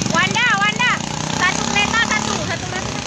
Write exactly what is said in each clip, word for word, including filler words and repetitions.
Wanda, Wanda, satu meter satu, satu meter satu.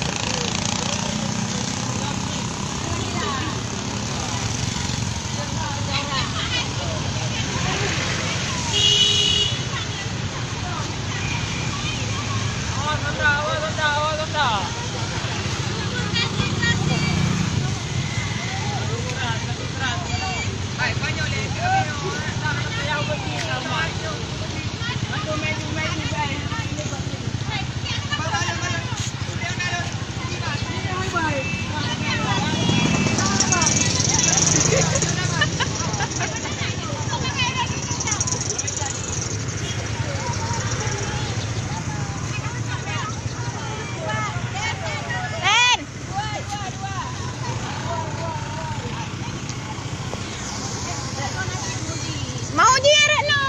Mau jih Retno.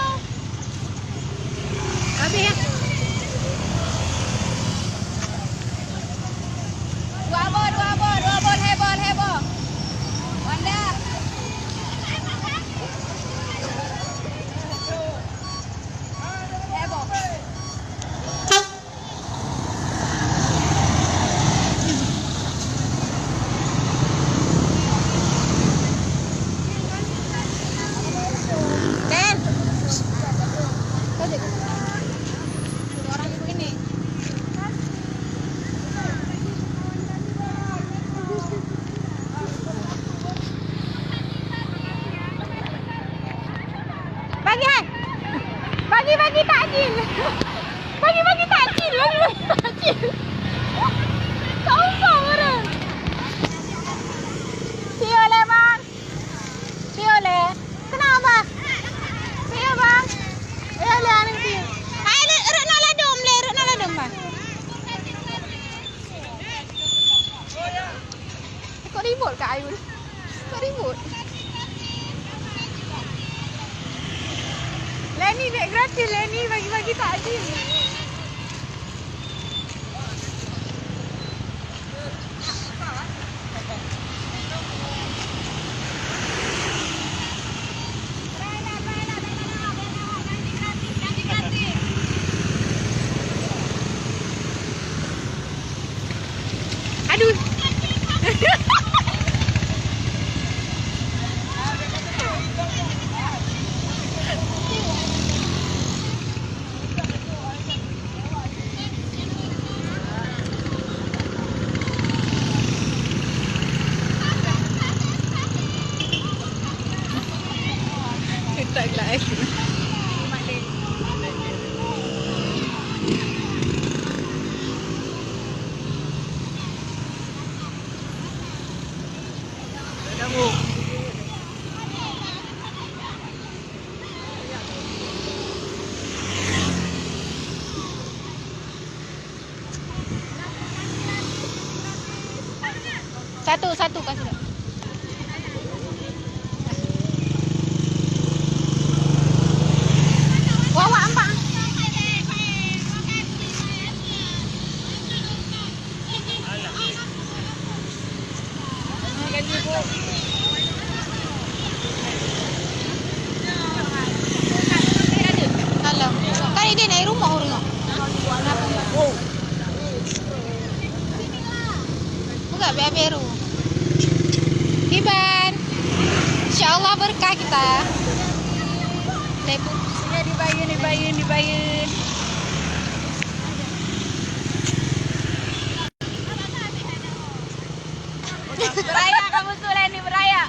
Habis ya. Dua bol, dua bol, dua bol, heboh, heboh. Wanda. Heboh. Bagi hai. Bagi-bagi takjil. Bagi-bagi takjil. Bagi-bagi takjil. Sombong orang. Piye lé, Bang? Piye lé? Kenapa? Piye, Bang? Piye lé aneuk piye? Hai, lé, rot na ladom lé, rot na ladom, Bang. Kok ribut Kak Ayun? Kok ribut? Leni dek gratis, Leni bagi-bagi takjil. Aduh. Satu, satu kasih. Wah, wah, empat. Halo. Kan ideh naik rumah orang. Buka biar beru. Hiban. Insya Allah berkah kita. Lebu. Ya, dibayun, dibayun, dibayun. Beraya kamu tu, Leni, beraya.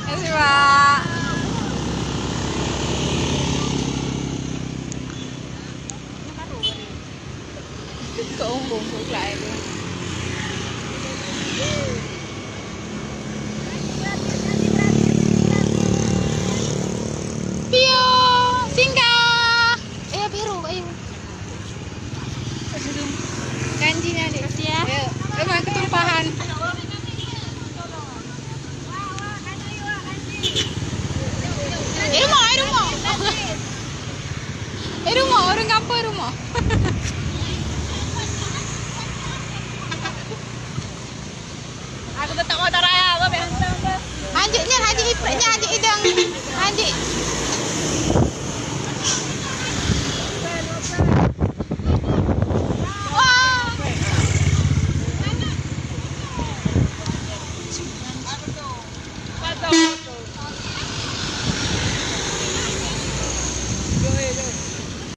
Terima kasih, Pak. Kok umbung, kok kelai tu. Hanjeuet nyan, hanjeuet iprek nyan, hanjeuet idong. Hanjeuet. Wah.